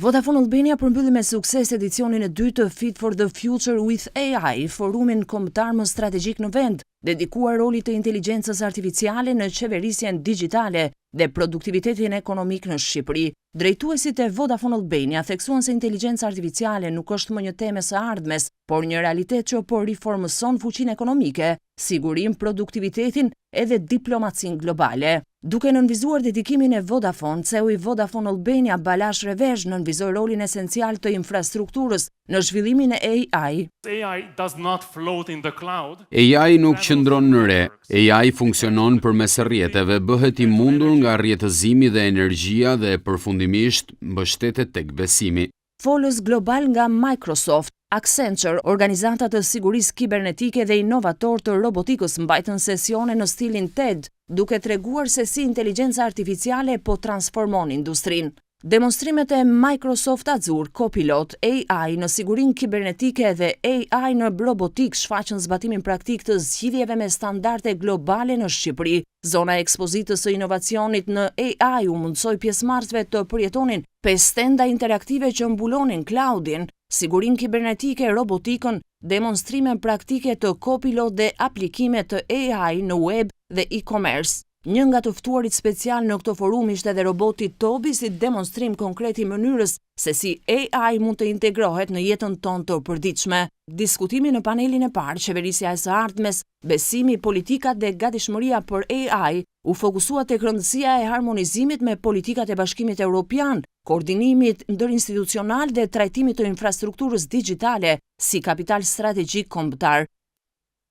Vodafone Albania përmbylli me sukses edicionin e dytë të Fit for the Future with AI, forumin kombëtar më strategjik në vend, dedikuar rolit të inteligjencës artificiale në qeverisjen digjitale dhe produktivitetin ekonomik në Shqipëri. Drejtuesit e Vodafone Albania theksuan se inteligjenca artificiale nuk është më një temë e së ardhmes, por një realitet që po riformëson fuqinë ekonomike, sigurinë, produktivitetin edhe diplomacinë globale. Duke nënvizuar dedikimin e Vodafone, CEO i Vodafone Albania, Balázs Révész, nënvizoi rolin esencial të infrastrukturës në zhvillimin e AI. AI does not float in the cloud. AI nuk qëndron në re, AI funksionon përmes rrjeteve, bëhet i mundur nga rrjetëzimi dhe energjia dhe përfundimisht mbështetet tek besimi. Folës global nga Microsoft, Accenture, organizata të sigurisë kibernetike dhe inovator të robotikës mbajtën sesione në stilin TED, duke treguar se si inteligjenca artificiale po transformon industrinë. Demonstrimet e Microsoft Azure, Copilot, AI në sigurinë kibernetike dhe AI në robotikë shfaqën zbatimin praktik të zgjidhjeve me standarde globale në Shqipëri. Zona e ekspozitës së inovacionit në AI u mundsoi pjesëmarrësve të përjetonin pesë stenda interaktive që mbulonin cloudin, sigurinë kibernetike, robotikën, demonstrime praktike të Copilot dhe aplikime të AI në web dhe e-commerce. Një nga të ftuarit special në këtë forum ishte edhe roboti Tobi si demonstrim konkret i mënyrës se si AI mund të integrohet në jetën tonë të përditshme. Diskutimi në panelin e parë, qeverisja e së ardhmes, besimi, politikat dhe gatishmëria për AI u fokusua tek rëndësia e harmonizimit me politikat e Bashkimit Evropian, koordinimit ndërinstitucional dhe trajtimit të infrastrukturës digjitale si kapital strategjik kombëtar.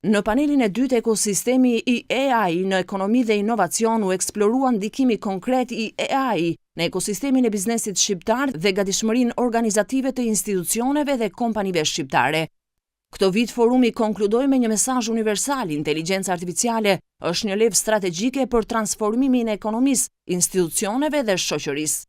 Në panelin e dytë, ekosistemi i AI në ekonomi dhe inovacion, u eksplorua ndikimi konkret i AI në ekosistemin e biznesit shqiptar dhe gatishmërinë organizative të institucioneve dhe kompanive shqiptare. Këtë vit forumi konkludoi me një mesazh universal: inteligjenca artificiale është një levë strategjike për transformimin e ekonomisë, institucioneve dhe shoqërisë.